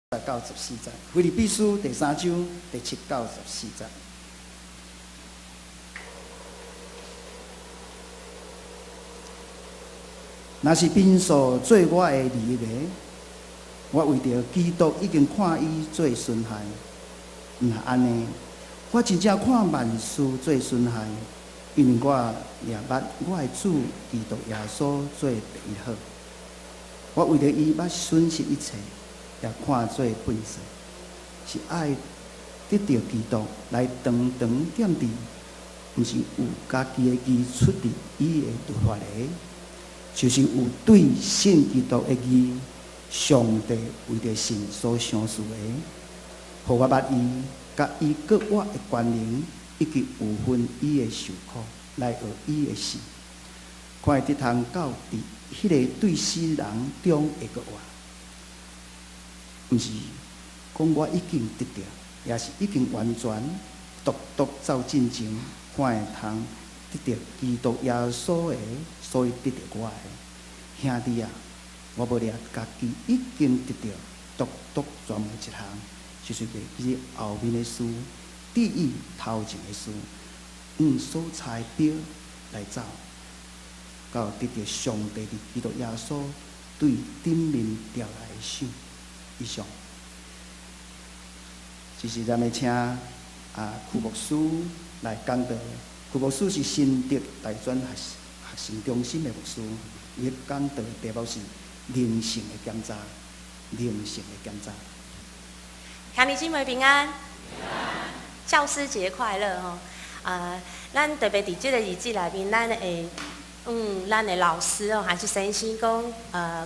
到十四節，腓立比書第三章第七到十四節。若是貧素做我的利益的，我為著基督已經看伊做損害。毋若按呢，我真正看萬事做損害，因為我掠捌我的主基督耶穌做第一好。我為著伊捌損失一切，也看做糞埽，是愛得著基督來長長點佇，毋是有家己的義出佇伊的律法的，就是有對信基督的義，上帝為著信所賞賜的，予我捌伊，佮伊閣我的關聯，以及有份伊的受苦，來學伊的死，看會得通到佇彼个對死人中會閣活。毋是講我已經得著，也是已經完全，獨獨走進前，看會通得著基督耶穌的，所以得著我的。兄弟啊，我無掠家己已經得著，獨獨專門一項，就是袂記後面的事，注意頭前的事，向所差標來走，到得著上帝佇基督耶穌對頂面調來的賞。以上，這是咱欲請啊區牧師來講道。區牧師是新竹大專學學生中心的牧師，伊講道的題目是靈性的檢查，靈性的檢查。兄弟姊妹平安，教師節快樂吼！啊，咱特別佇這个日子內面，咱會咱的老師哦，還是先生講，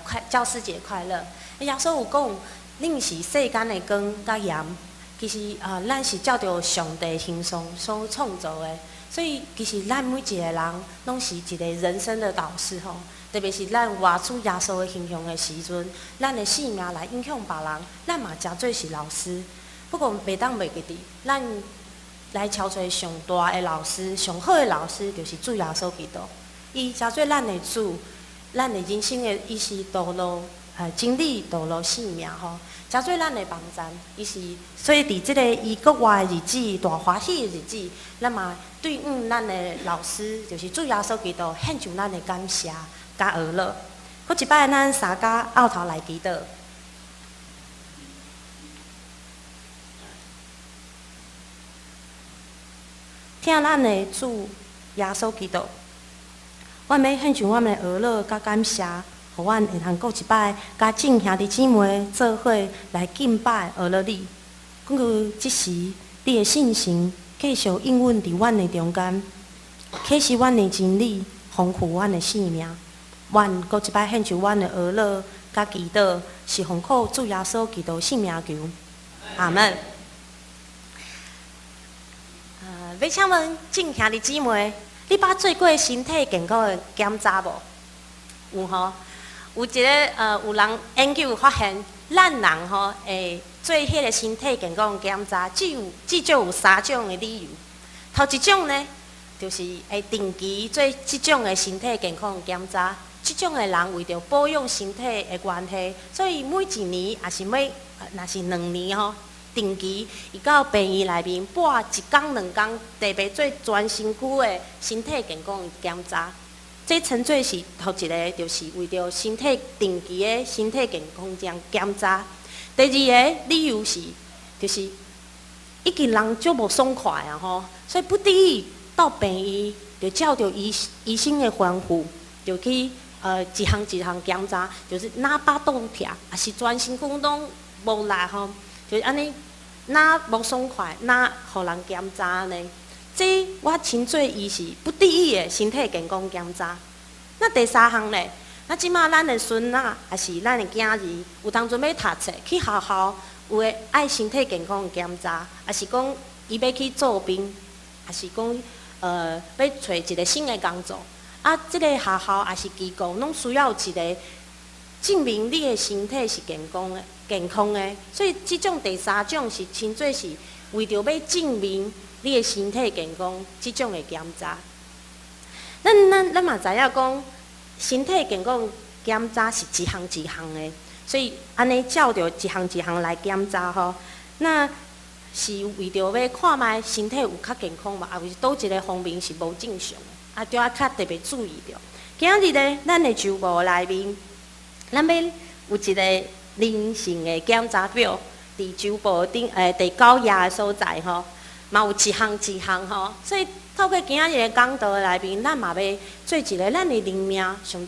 快教師節快樂。耶穌有講，恁是世間的光佮鹽，其實啊，咱是照著上帝形象所創造的，所以其實咱每一个人攏是一个人生的導師吼。特別是咱活出耶穌的形象的時陣，咱的生命來影響別人，咱嘛誠做是老師。不過袂當袂記佇，咱來撨揣上大的老師、上好的老師，就是主耶穌基督。伊誠做咱的主，咱的人生的伊是道路。真理、道路、生命吼，誠做咱的幫贊。伊是所以佇這个伊閣活的日子，大歡喜的日子，咱嘛對咱的老師，就是主耶穌基督，獻上咱的感謝佮呵咾。閣一擺，咱三家僫頭來祈禱，聽咱的主耶穌基督，我們欲獻上我們的呵咾佮感謝。予阮會通閣一擺，佮眾兄弟姊妹做伙來敬拜呵咾你。講到這時，你的聖神繼續應允佇阮的中間，啟示阮的真理，豐富阮的生命。阮閣一擺獻上阮的呵咾佮祈禱，是奉靠主耶穌基督聖名求。阿門。欲請問眾兄弟姊妹，你捌做過身體健康的檢查無？有吼？有一个有人研究發現，咱人吼會做彼個身體健康檢查，至少有三種的理由。頭一種呢，就是會定期做這種的身體健康檢查。這種的人為著保養身體的關係，所以每一年抑是每若是2年吼，定期伊到病院內面撥一工兩工，特別做全身軀的身體健康檢查。這稱做是頭一个，就是為著身體定期的身體健康檢查。第二个理由是，就是已經人足無爽快啊吼，所以不得已到病院，就照著醫生的吩咐，就去一項一項檢查，就是哪腹肚疼，抑是全身軀攏無力吼，就是按呢，哪無爽快，哪予人檢查呢？這我稱做伊是不得已的身體健康檢查。那第三項咧，那這馬咱的孫仔，抑是咱的囝兒，有當陣欲讀冊去學校，有的愛身體健康檢查，抑是講伊欲去做兵，抑是講欲揣一个新的工作。啊，這个學校抑是機構，攏需要一个證明你的身體是健康的。所以這種第三種是稱做是為著欲證明你的身體健康，這種的檢查。咱嘛知影講，身體健康檢查是一項一項的，所以按呢照著一項一項來檢查吼，那是為著欲看覓身體有較健康無，抑是佗一个方面是無正常的，啊，著愛較特別注意著。今仔日咧，咱的周報內面，咱欲有一个靈性的檢查表，佇周報頂第九頁的所在吼，嘛有一項一項吼，所以透過今仔日的講道內面，咱嘛欲做一个咱的靈命，像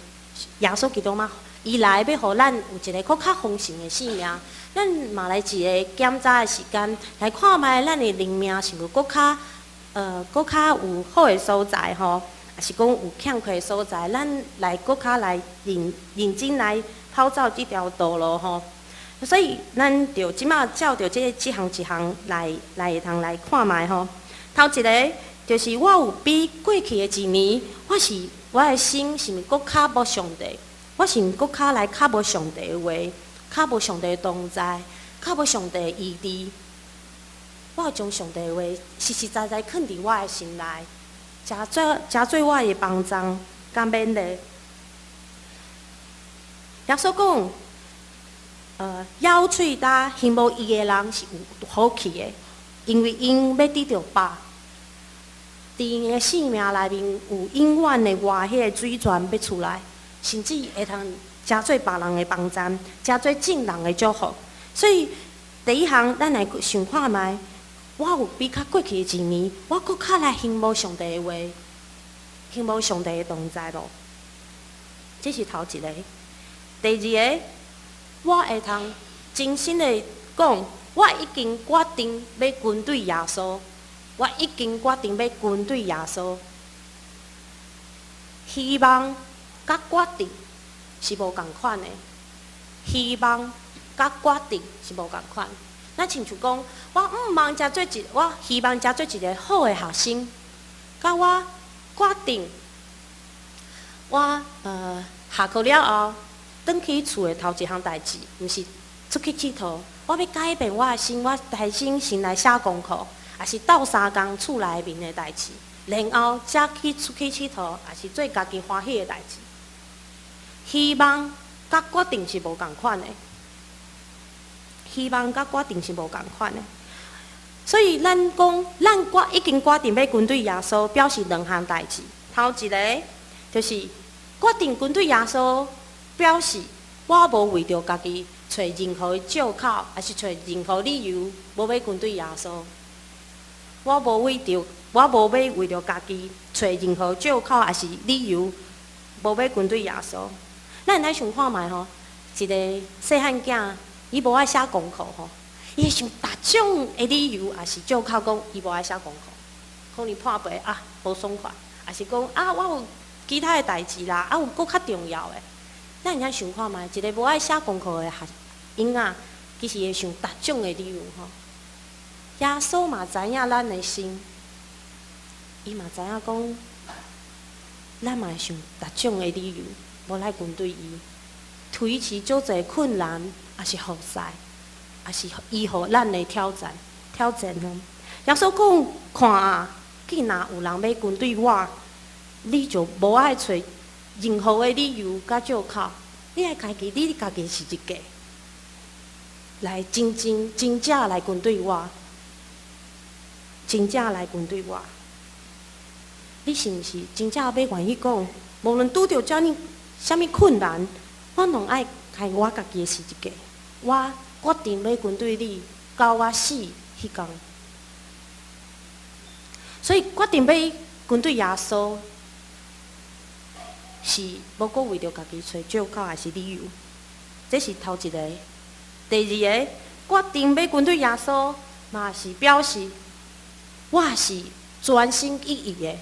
耶穌基督嘛，伊來欲予咱有一个閣較豐盛的生命。咱嘛來一个檢查的時間，來看覓咱的靈命是毋閣較有好的所在吼，抑是講有欠缺的所在，咱來閣較來認認真來跑走這條道路吼。所以咱就這馬照著這一項一項來會通來看覓吼。頭一个就是我有比過去的一年，我的心是毋閣較無上帝，我是毋閣較來較無上帝的話，較無上帝的同在，較無上帝的醫治。我有將上帝的話實實在在囥佇我的心內，誠做我的幫助佮勉勵。耶穌講，枵喙焦興慕義的人是有福氣的，因為𪜶欲得著飽。佇𪜶的性命內面有永遠的活彼个水泉欲出來，甚至會通成做別人的幫贊，成做眾人的祝福。所以第一項，咱來想看覓，我有比較過去的一年，我閣較來興慕上帝的話，興慕上帝的同在無？這是頭一個。第二個，我會通真心的講，我已經決定欲跟隨耶穌，我已經決定欲跟隨耶穌。希望佮決定是無仝款的，希望佮決定是無仝款。咱親像講，我毋望成做一，我希望成做一个好的學生，佮我決定，我下課了後，轉去厝的頭一項代誌，毋是出去𨑨迌，我欲改變我的生活，提升先來寫功課，抑是鬥相共厝內面的代誌，然後才去出去𨑨迌，抑是做家己歡喜的代誌。希望佮決定是無仝款的，希望佮決定是無仝款的。所以咱講，咱決已經決定欲跟隨耶穌，表示兩項代誌。頭一个就是決定跟隨耶穌，表示我無為著家己揣任何的借口，抑是揣任何理由，無欲跟隨耶穌。我無欲為著家己揣任何借口，抑是理由，無欲跟隨耶穌。咱來想看覓吼，一个細漢囝，伊無愛寫功課吼，伊會想逐種的理由，抑是借口講伊無愛寫功課，可能破病啊，無爽快，抑是講啊，我有其他的代誌啦，啊有閣較重要的。咱會使想看覓，一个無愛寫功課的學囡仔，其實會想逐種的理由吼。耶穌嘛知影咱的心，伊嘛知影講，咱嘛會想逐種的理由，無來跟隨伊，推辭足濟困難，抑是服侍，抑是伊予咱的挑戰，挑戰呢？耶穌講：看啊，既若有人欲跟隨我，你就無愛揣任何的理由佮借口，你愛家己，你家己十字架，來真真真正來跟隨我，真正來跟隨我。你是毋是真正欲願意講？無論拄著啥物困難，我攏愛開我家己的十字架。我決定欲跟隨你，到我死彼工。所以決定欲跟隨耶穌，是無閣為著家己揣借口抑是理由。這是頭一个。第二个，決定欲跟隨耶穌，嘛是表示我是專心一意的。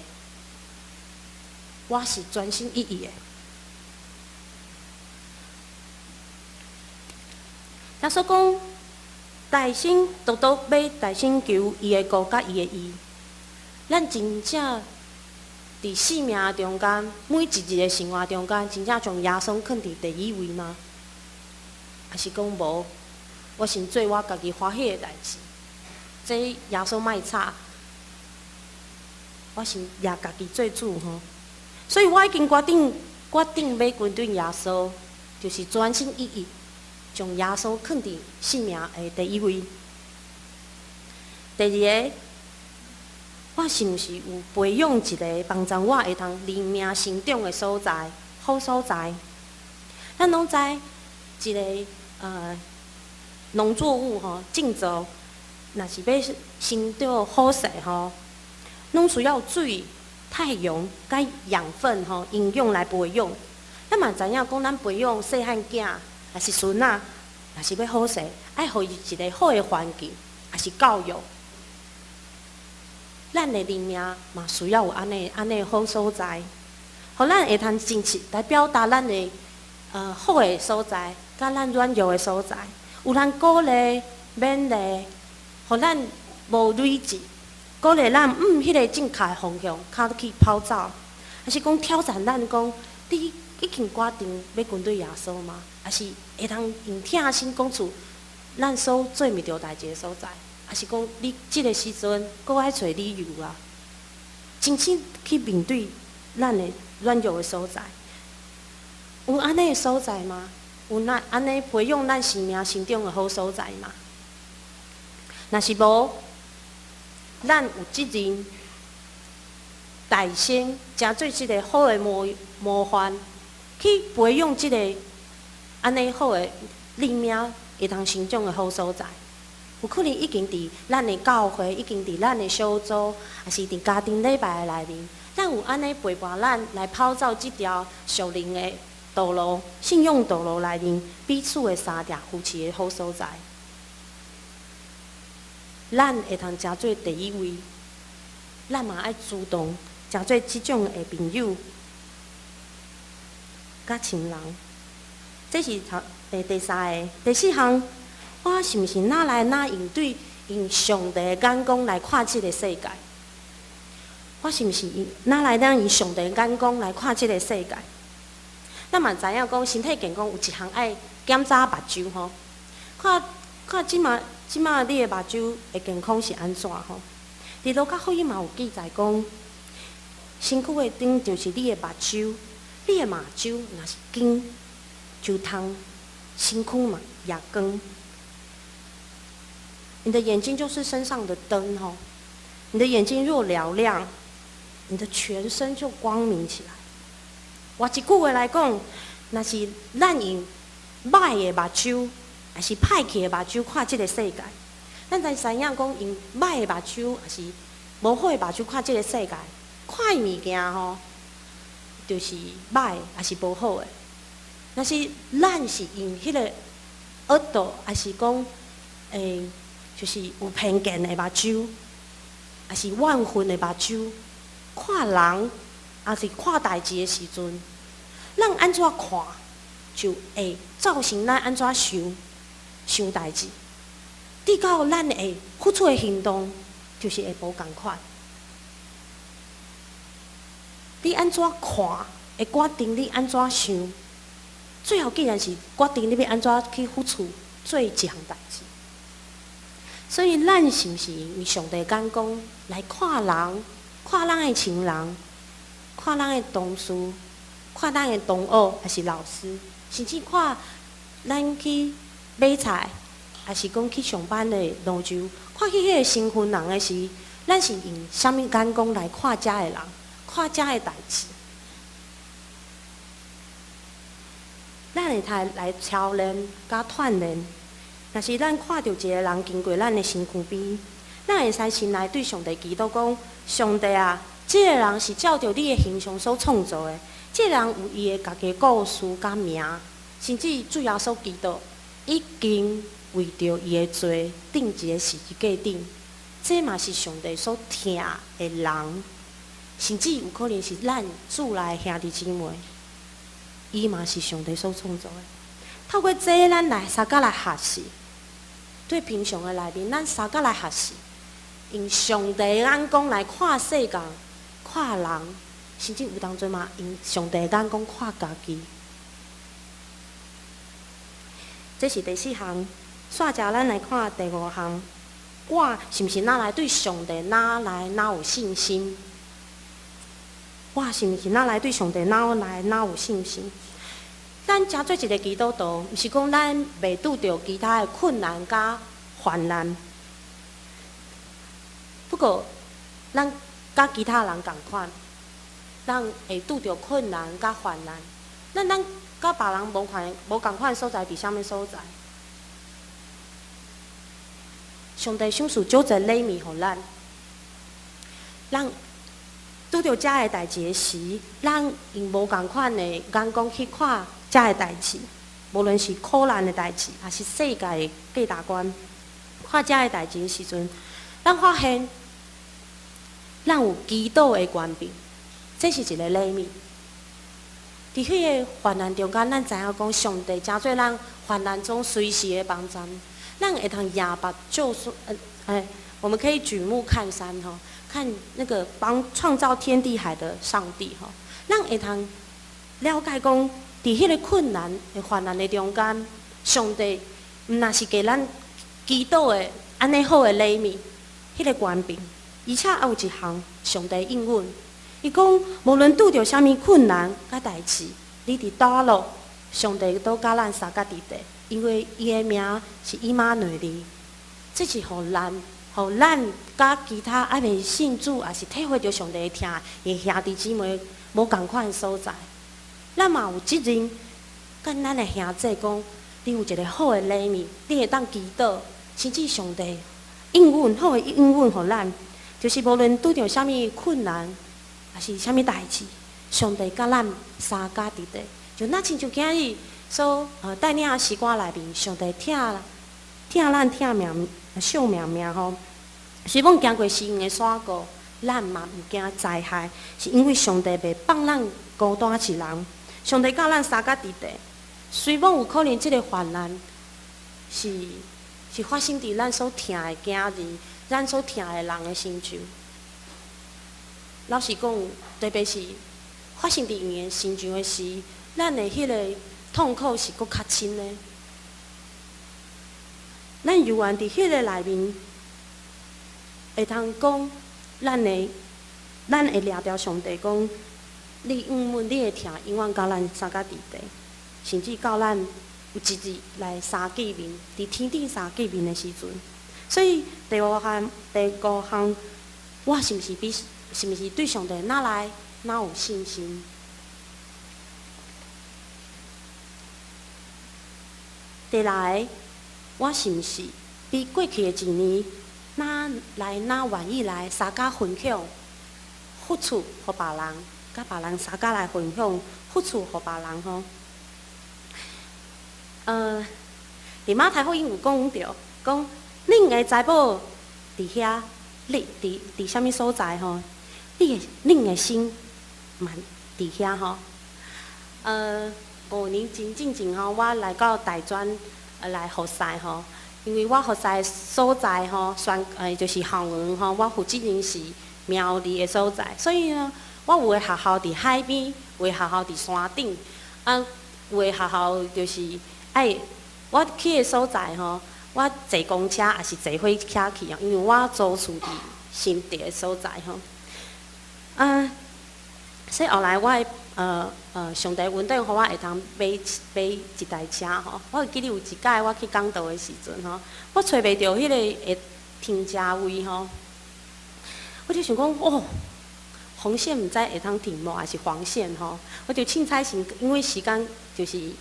我是專心一意的。耶穌講，大聲獨獨欲大聲求伊的國佮伊的義。咱真正佇生命中間，每一日的生活中間，真正將耶穌囥佇第一位嗎？抑是講無？我先做我家己歡喜的代誌，這耶穌莫插，我先掠家己做主吼。所以我已經決定，決定欲跟隨耶穌，就是專心一意。將耶穌囥佇生命的第一位？第二个，我是毋是有培養一个幫助我會通靈命成長的所在，好所在？咱攏知一个農作物吼，種作，若是欲生長好勢吼，攏需要水、太陽佮養分吼，營養來培養。咱嘛知影講，咱培養細漢囝，抑是孫仔，若是欲好勢，愛予伊一个好的環境，抑是教育。咱的靈命嘛需要有按呢好所在，予咱會通真實來表達咱的好的所在，佮咱軟弱的所在，有人鼓勵、勉勵，予咱無累積，鼓勵咱向彼个正確的方向，較去跑走，抑是講挑戰咱講，你已經決定欲跟隨耶穌嗎？抑是會通用疼心講出咱所做毋著代誌的所在？抑是講你這个時陣閣愛揣理由啊？真正去面對咱的軟弱的所在，有按呢的所在嗎？有那按呢培養咱生命成長的好所在嗎？若是無，咱有責任代先成做這个好的模範，去培養這个按呢好的靈命會通成長的好所在。有可能已經佇咱的教會，已經佇咱的小組，抑是佇家庭禮拜的內面，咱有按呢陪伴咱來跑走這條屬靈的道路、信仰道路內面彼此的相疼扶持的好所在。咱會通成做第一位，咱嘛愛主動成做這種的朋友、佮親人。這是頭第三个，第四項。我是毋是哪來哪用對用上帝的眼光來看這个世界？我是毋是用哪來哪用上帝的眼光來看這个世界？咱嘛知影講，身體健康有一項愛檢查目睭吼，看看這馬你的目睭的健康是按怎吼？佇路加福音嘛有記載講，身軀的燈就是你的目睭，你的目睭若是光，就通身軀嘛也光。你的眼睛就是身上的燈吼，你的眼睛若嘹亮，你的全身就光明起來。換一句話來講，若是咱用䆀的目睭，抑是歹去的目睭看這个世界，咱才知影講用䆀的目睭，抑是無好的目睭看這个世界，看的物件吼，就是䆀，抑是無好的。若是咱是用彼个惡毒，抑是講就是有偏見的目睭，抑是怨恨的目睭，看人，抑是看代誌的時陣，咱按怎看，就會造成咱按怎想想代誌，直到咱會付出的行動，就是會無仝款。你按怎看，會決定你按怎想，最後竟然是決定你欲按怎去付出做一項代誌。所以，咱是毋是用上帝眼光來看人，看咱的親人，看咱的同事，看咱的同學，抑是老師，甚至看咱去買菜，抑是講去上班的路上，看彼彼个身份人的時，咱是用啥物眼光來看遮的人，看遮的代誌？咱會通來操練佮鍛鍊。若是咱看著一個人經過咱的身軀邊，咱會使先來對上帝祈禱講：上帝啊，這个人是照著你的形象所創造的，這个人有伊的家己故事佮名，甚至主耶穌基督已經為著伊的罪釘一个十字架頂，這嘛是上帝所疼的人，甚至有可能是咱主內兄弟姊妹，伊嘛是上帝所創造的。透過這，咱來相共來學習。對平常的內面，咱相共來學習，用上帝眼光來看世界、看人，甚至有當陣嘛，用上帝眼光看家己。這是第四項。煞者咱來看第五項，我是毋是哪來對上帝哪來哪有信心？我是毋是哪來對上帝哪來哪有信心？咱成做一个基督徒，毋是講咱袂拄著其他的困難佮患難。不過，咱佮其他人仝款，咱會拄著困難佮患難。咱佮別人無款無仝款所在，佇啥物所在？上帝賞賜少一個禮物予咱，咱拄著遮个代誌的時，咱用無仝款的眼光去看遮个代誌，無論是苦難的代誌，抑是世界的價值觀，看遮个代誌的時陣，咱發現咱有祈禱的權柄，這是一個禮物。佇彼個患難中間，咱知影講上帝成做咱患難中隨時的幫贊，咱會通舉目就說，我們可以舉目看山吼，看那個幫創造天地海的上帝吼，咱會通了解講，佇彼個困難的患難的中間，上帝毋若是給咱祈禱的按呢好的禮物，彼個權柄，而且猶有一項上帝應允，伊講無論拄著啥物困難佮代誌，你佇佗落，上帝都佮咱相佮佇佇，因為伊的名是以馬內利，這是予咱，予咱佮其他猶未信主，抑是體會著上帝的疼的兄弟姊妹無仝款的所在，咱嘛有責任佮咱的兄弟講，你有一個好的禮物，你會當祈禱，甚至上帝應允好的應允予咱，就是無論拄著啥物困難，抑是啥物代誌，上帝佮咱相佮佇佇，就若親像今日所帶領的詩歌內面，上帝疼疼咱疼命惜命命吼。雖罔行過死蔭的山谷，咱嘛毋驚災害，是因為上帝袂放咱孤單一人。上帝佮咱相佮佇佇，雖罔有可能這个患難是發生佇咱所疼的囝兒、咱所疼的人的身上。老實講，特別是發生佇𪜶的身上的時，咱的彼个痛苦是閣較深的。咱猶原佇彼个內面，會通講，咱會掠著上帝講，你應允你的疼永遠佮咱相佮佇佇，甚至到咱有一日來相見面，佇天頂相見面的時陣。所以第五項，我是毋是對上帝哪來哪有信心？第六个，我是毋是比過去的一年，哪來哪願意來相佮分享，付出予別人，佮別人相佮來分享，付出予別人吼。佇馬太福音有講著，講恁的財寶佇遐，你佇啥物所在吼？恁的心嘛佇遐吼。5年前進前吼，我來到大專來服侍吼，因為我服侍所在吼，就是校園吼，我負責任是苗栗的所在，所以呢，我有的學校佇海邊，有的學校佇山頂，啊，有的學校就是愛我去的所在吼，我坐公車抑是坐火車去哦，因為我租厝佇新竹的所在吼。啊，所以後來我的上帝恩典，予我會通買一台車吼。我記得有一擺我去講道的時陣吼，我揣袂著彼个會停車位吼，我就想講哦，紅線毋知會通停無，抑是黃線吼？我就凊彩先，因為時間就是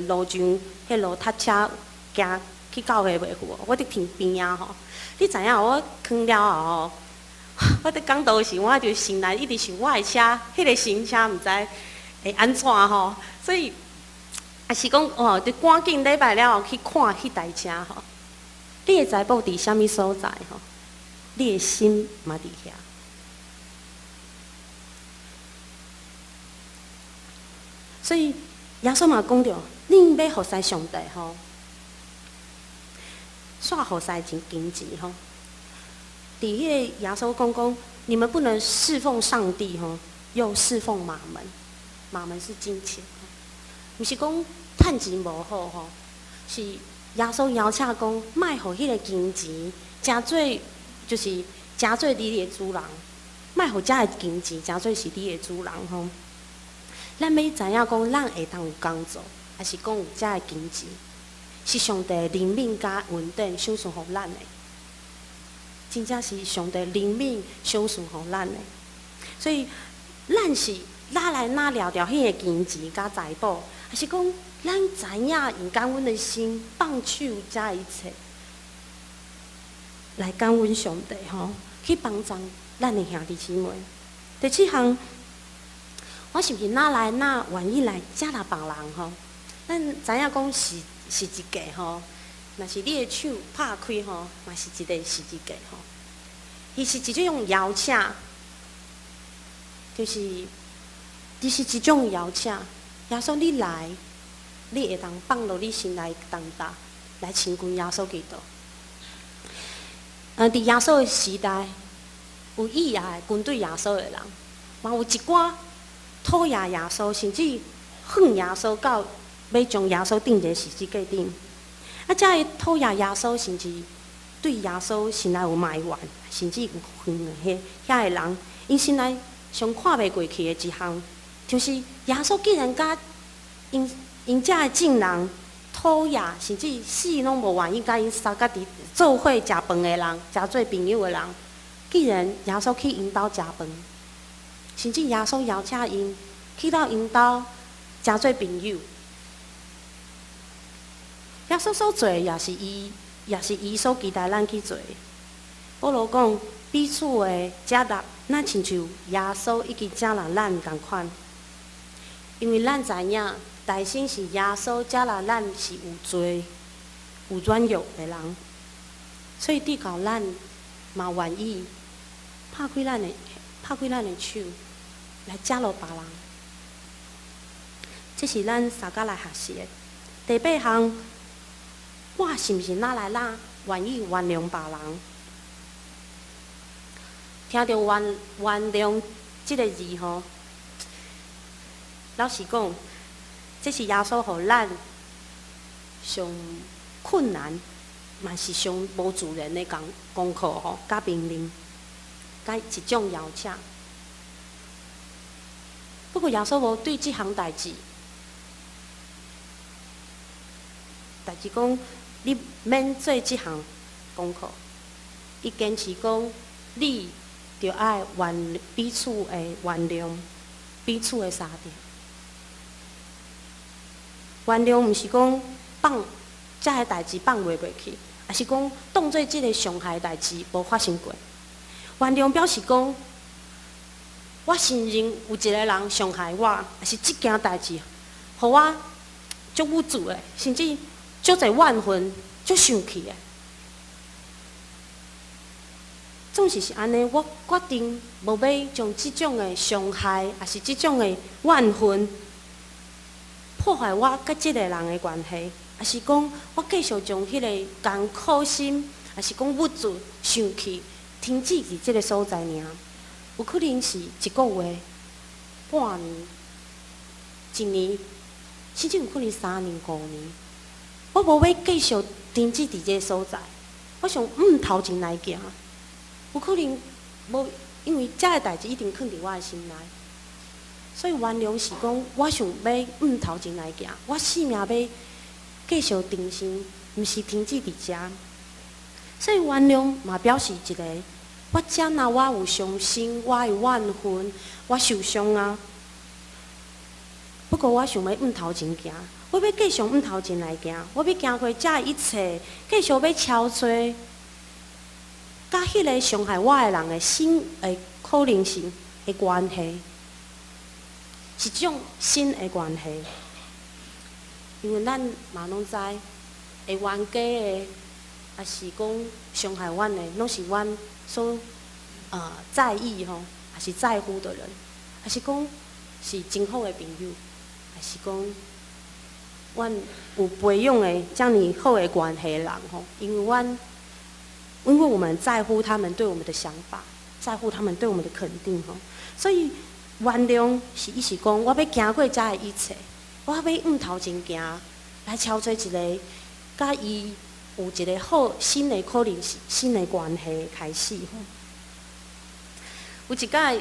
路上彼路塞車，行去教會袂赴，我就停邊仔吼。你知影我囥了後吼，我佇講道時，我就心內一直想我的車，彼个新車毋知會按怎吼，所以抑是講哦，就趕緊禮拜了後去看彼台車吼。你的財寶佇啥物所在吼？你的心嘛佇遐。所以耶穌嘛講著，恁欲服侍上帝吼，煞服侍錢金錢吼。佇彼个耶穌講講，你們不能侍奉上帝吼，又侍奉瑪門，瑪門是金錢，毋是講趁錢無好吼，是耶穌邀請講，莫予彼个金錢，成做就是成做你的主人，莫予遮个金錢成做是你的主人吼。咱欲知影講，咱會當有工作，抑是講有遮的金錢，是上帝憐憫佮恩典賞賜予咱的。真正是上帝憐憫賞賜予咱的。所以，咱是哪來哪掠著彼个金錢佮財寶，抑是講咱知影用感恩的心放手遮一切，來感恩上帝吼，去幫助咱的兄弟姊妹。第七項，我是毋是哪來哪願意來接納別人吼？咱知影講十字架吼，若是你的手拍開吼，嘛是一個十字架吼。伊是一種邀請，就是這是一種邀請。耶穌你來，你會當放落你心內重擔，來親近耶穌基督。佇耶穌的時代，有意愛跟隨耶穌的人，嘛有一寡討厭耶穌，甚至恨耶穌到欲將耶穌釘佇十字架頂。啊，遮个討厭耶穌，甚至對耶穌心內有埋怨，甚至有恨的彼遐个人，𪜶心內上看袂過去的一項，就是耶穌竟然佮𪜶遮个眾人討厭，甚至死攏無願意佮𪜶相佮佇做伙食飯的人，食做朋友的人，竟然耶穌去𪜶兜食飯，甚至耶穌邀請𪜶去到𪜶兜食做朋友。耶穌所做的也是伊所期待咱去做的。保羅講，彼此的接納，若親像耶穌已經接納咱仝款。因為咱知影，大先是耶穌接納咱是有罪、有軟弱的人，所以直到咱嘛願意拍開咱的手來接納別人。這是咱相佮來學習的。第八項，我是毋是哪來哪願意原諒別人？聽著原諒這个字吼，老實講，這是耶穌予咱上困難，嘛是上無自然的功課吼，佮命令，佮一種邀請。不過耶穌無對這項代誌講你免做這項功課，伊堅持講你著愛彼此的原諒，彼此的相疼。原諒毋是講放遮个代誌放袂過去，抑是講當做這个傷害代誌無發生過。原諒表示講，我承認有一個人傷害我，抑是這件代誌，予我足無助的，甚至足濟怨恨、足生氣的。總是是按呢，我決定無欲將這種的傷害，抑是這種的怨恨，破壞我佮這個人的關係，抑是講我繼續將彼个艱苦心，抑是講無助、生氣，停止佇這个所在爾。有可能是一個月、半年、一年，甚至有可能3年、5年。我無欲繼續停止佇這个所在，我想向頭前來行。有可能無，因為這个代誌一定囥佇我的心內，所以原諒是講，我想欲向頭前來行，我性命欲繼續重生，毋是停止佇遮。所以原諒嘛表示一個，我接納我有傷心，我有怨恨，我受傷啊。不過我想欲向頭前行，我欲繼續向頭前來行，我欲行過這一切，繼續欲超越。佮彼個傷害我的人的新的可能性的關係，是這種新的關係。因為咱嘛攏知，會冤家的，抑是講傷害阮的，攏是阮所在意吼，抑是在乎的人，抑是講是真好的朋友，抑是講阮有培養的遮爾好的關係的人吼，因為我們在乎他們對我們的想法，在乎他們對我們的肯定吼，所以原諒是意思講，我欲行過遮的一切，我欲向頭前行，來超越一个，佮伊有一個好新的可能性、新的關係開始。有一擺，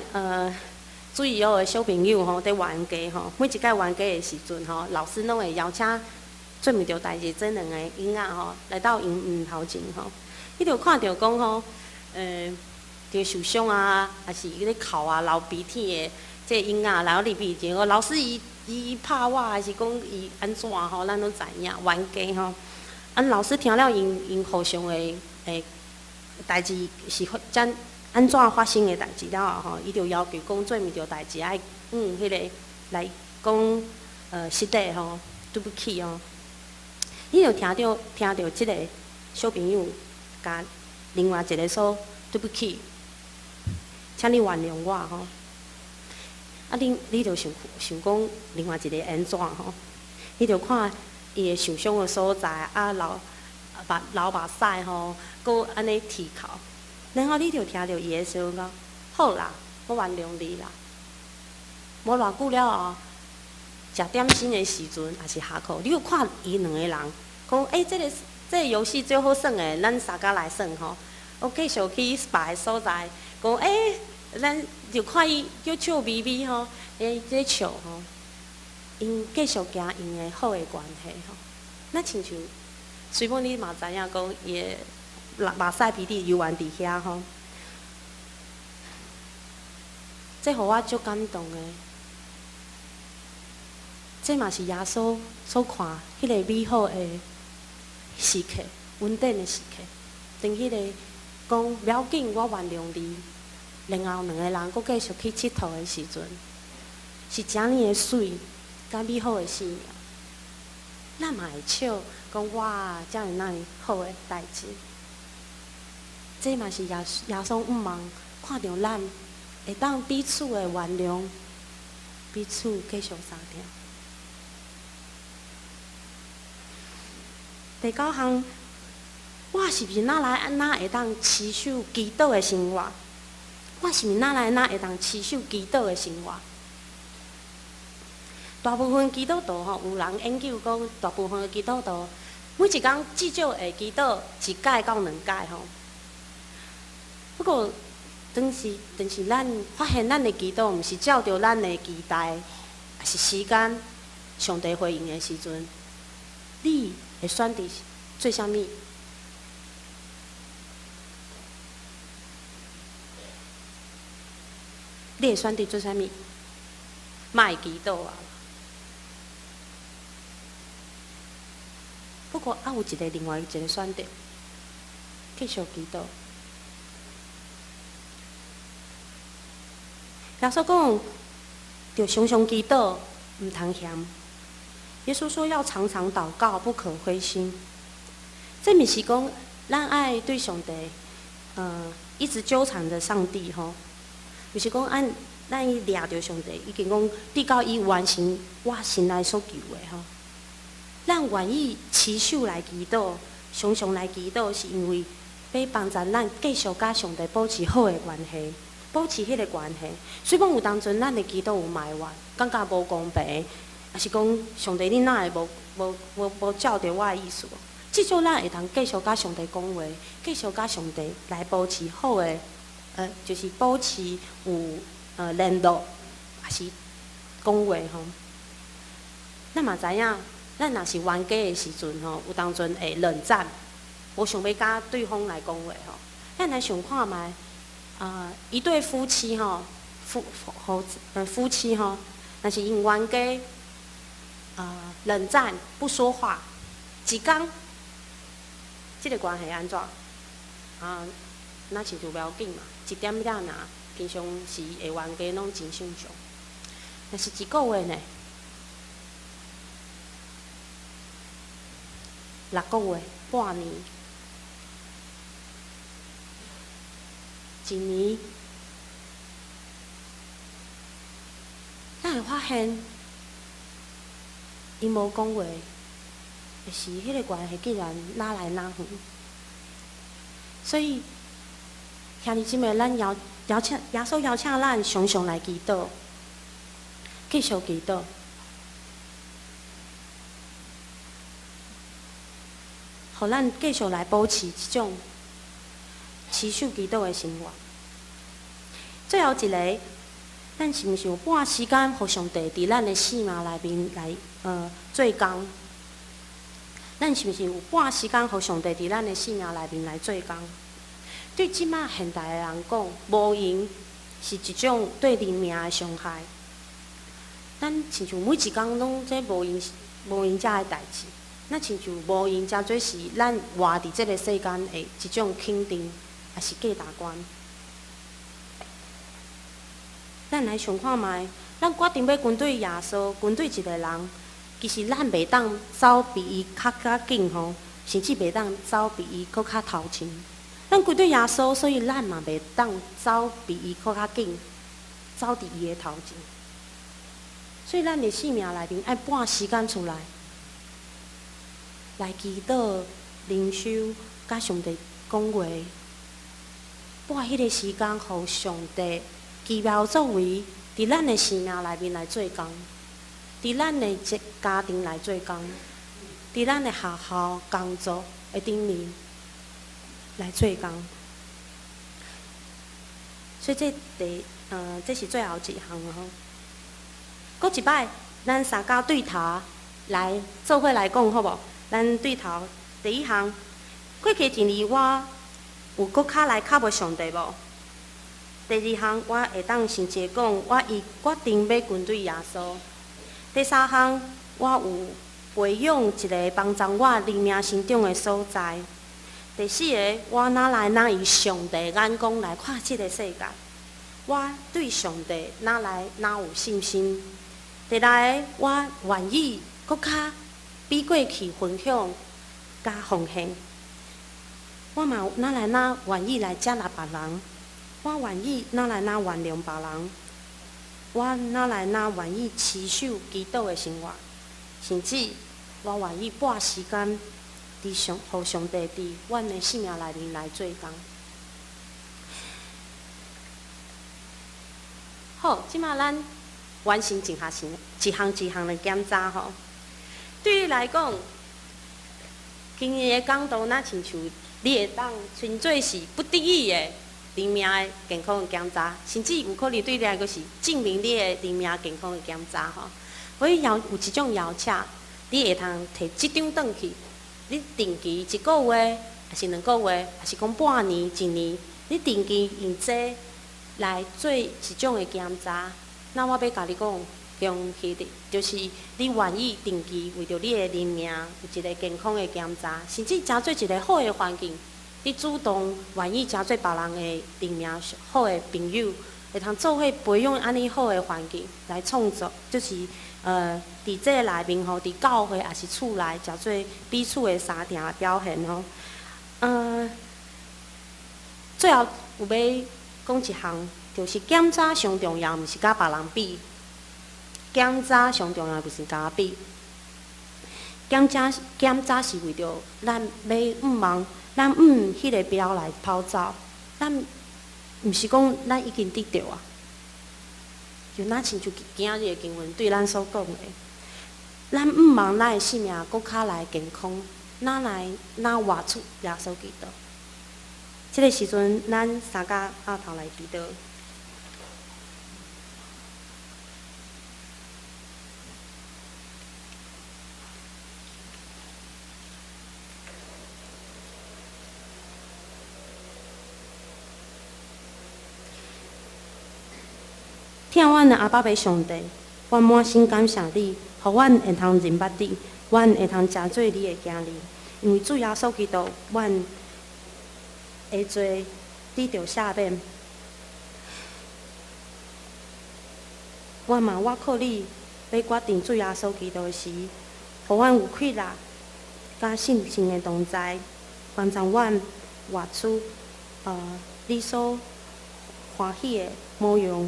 注意哦，小朋友吼，佇冤家吼，每一擺冤家的時陣吼，老師攏會邀請做毋著代誌這兩個囡仔吼，來到𪜶面頭前吼，你就看著講吼，著受傷啊，抑是咧哭啊、流鼻涕的這個囡仔來到你面前，老師伊伊拍我，還是講伊按怎吼，咱攏知影冤家吼。啊，老師聽了𪜶𪜶互相的的代誌是怎按怎發生的代誌了後吼，伊就要求講做毋著代誌愛彼個來講失禮吼，對不起哦。你就聽著這个小朋友共另外一个說對不起，請你原諒我吼。啊，你就想想講另外一个按怎吼？你就看伊的受傷的所在啊，流目屎吼，閣按呢啼哭。然後你就聽著伊的時陣講，好啦，我原諒你啦。無偌久了後，食點心的時陣，抑是下課，你有看伊兩個人講，欸，這個遊戲最好耍的，咱三家來耍吼。我繼續去別个所在，講，欸，咱就看伊叫笑眯眯吼，欸，這笑吼，𪜶繼續行𪜶的好的關係吼。那親像，雖罔你嘛知影講，伊的目屎鼻涕猶原佇遐吼，這予我足感動的。這嘛是耶穌所看彼个美好的時刻，恩典的時刻。當彼个講無要緊，我原諒你，然後兩个人閣繼續去𨑨迌的時陣，是遮爾的媠，佮美好的生命。咱嘛會笑，講哇，遮爾若好的代誌。這嘛是耶穌向望看著咱會當彼此的原諒，彼此繼續相疼。第九項，我是毋是哪來哪會當持守祈禱的生活？我是毋是哪來哪會當持守祈禱的生活？大部分基督徒吼，有人研究講，大部分的基督徒每一工至少會祈禱一擺到兩擺吼。不過，當時咱發現咱的祈禱毋是照著咱的期待，抑是時間，上帝回應的時陣，你會選擇做啥物？你會選擇做啥物？莫祈禱啊！不過，猶有一个另外一個選擇，繼續祈禱。耶穌講，著常常祈禱，毋通嫌。耶穌說要常常禱告，不可灰心。這毋是講咱愛對上帝，一直糾纏著上帝吼，毋是講按咱去掠著上帝，已經講直到伊完成我心內所求的吼。咱願意持守來祈禱，常常來祈禱，是因為欲幫助咱繼續佮上帝保持好的關係，保持彼个關係。雖講有當陣咱的祈禱有埋怨，感覺無公平，抑是講上帝你哪會無照著我的意思？至少咱會當繼續佮上帝講話，繼續佮上帝來保持好的，就是保持有聯絡，抑是講話吼。咱嘛知影，咱若是冤家的時陣吼，有當陣會冷戰，無想欲佮對方來講話吼。咱來想看覓，一對夫妻吼，夫妻吼，若是𪜶冤家，冷戰不說話，一工，這个關係按怎？啊，若親像無要緊嘛，一點仔爾，平常時會冤家攏真正常。若是一個月呢？6個月、半年、一年，咱會發現，𪜶無講話，是彼个關係竟然愈來愈遠。所以，兄弟姊妹，咱邀請耶穌邀請咱常常來祈禱，繼續祈禱。予咱繼續來保持這種持守祈禱的生活。最後一个，咱是毋是有撥時間，予上帝佇咱的生命內面來做工？咱是毋是有撥時間，予上帝佇咱的生命內面來做工？對這馬現代的人講，無閒是一種對靈命的傷害。咱親像每一工攏這無閒無閒遮的代誌，若親像無閒誠濟是咱活佇這个世間的一種肯定，抑是價值觀。咱來想看覓，咱決定欲跟隨耶穌，跟隨一个人，其實咱袂當走比伊較較緊吼，甚至袂當走比伊閣較頭前。咱跟隨耶穌，所以咱嘛袂當走比伊閣較緊，走佇伊的頭前。所以咱的生命內面愛撥時間出來，來祈禱、靈修、佮上帝講話，撥彼个時間，予上帝奇妙作為，佇咱的生命內面來做工，佇咱的這家庭來做工，佇咱的學校、工作的頂面來做工。所以這第這是最後一項吼。閣一擺，咱三家對頭來做伙來講好無？咱對頭第一項，過去一年我有閣較來靠近上帝無？第二項，我會當誠實講，我已決定欲跟隨耶穌。第三項，我有培養一个幫助我靈命成長的所在。第四个，我若來若以上帝眼光來看這个世界，我對上帝若來若有信心。第六个，我願意閣較比過去分享佮奉獻。我嘛若來若願意來接納別人，我願意若來若原諒別人，我若來若願意持守祈禱的生活，甚至我願意撥時間佇上，予上帝佇阮的生命內面來做工。好，這馬咱完成一項一項一項的檢查吼。對你來講，今日的講道若親像你會當稱做是不得已的靈命的健康的檢查，甚至有可能對你來講是證明你的靈命健康的檢查吼。所以有一種邀請，你會通提這張轉去，你定期一个月，抑是2个月，抑是講半年、一年，你定期用這來做一種的檢查。那我欲共你講，恭喜你，就是你願意定期為著你的靈命有一个健康的檢查，甚至成做一个好的環境，你主動願意成做別人的靈命好的朋友，會通做伙培養按呢好的環境來創造，就是佇這內面吼，佇教會抑是厝內，成做彼此的相疼的表現吼。最後有欲講一項。就是檢查上重要，毋是佮別人比。檢查上重要，毋是共比。檢查檢查是為著咱欲向望，咱向彼个標來跑走。咱毋是講咱已經得著啊。就若親像今仔日的經文對咱所講的，咱向望咱的生命閣較來健康，若來若活出耶穌基督。這个時陣，咱三家阿頭來祈禱。疼阮的阿爸父上帝，阮滿心感謝你，予阮會通認捌你，阮會通成做你的囝兒。因為主耶穌基督，阮的罪得著赦免。我嘛，倚靠你，欲決定主耶穌基督時，予阮有氣力，佮信心的同在，幫助阮活出你所歡喜的模樣。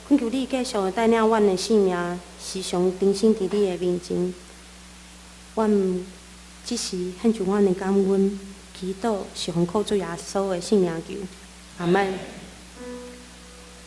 懇求你繼續帶領阮的生命，時常重新佇你的面前。阮這時獻上阮的感恩，祈禱是奉靠主耶穌的聖名求，阿門。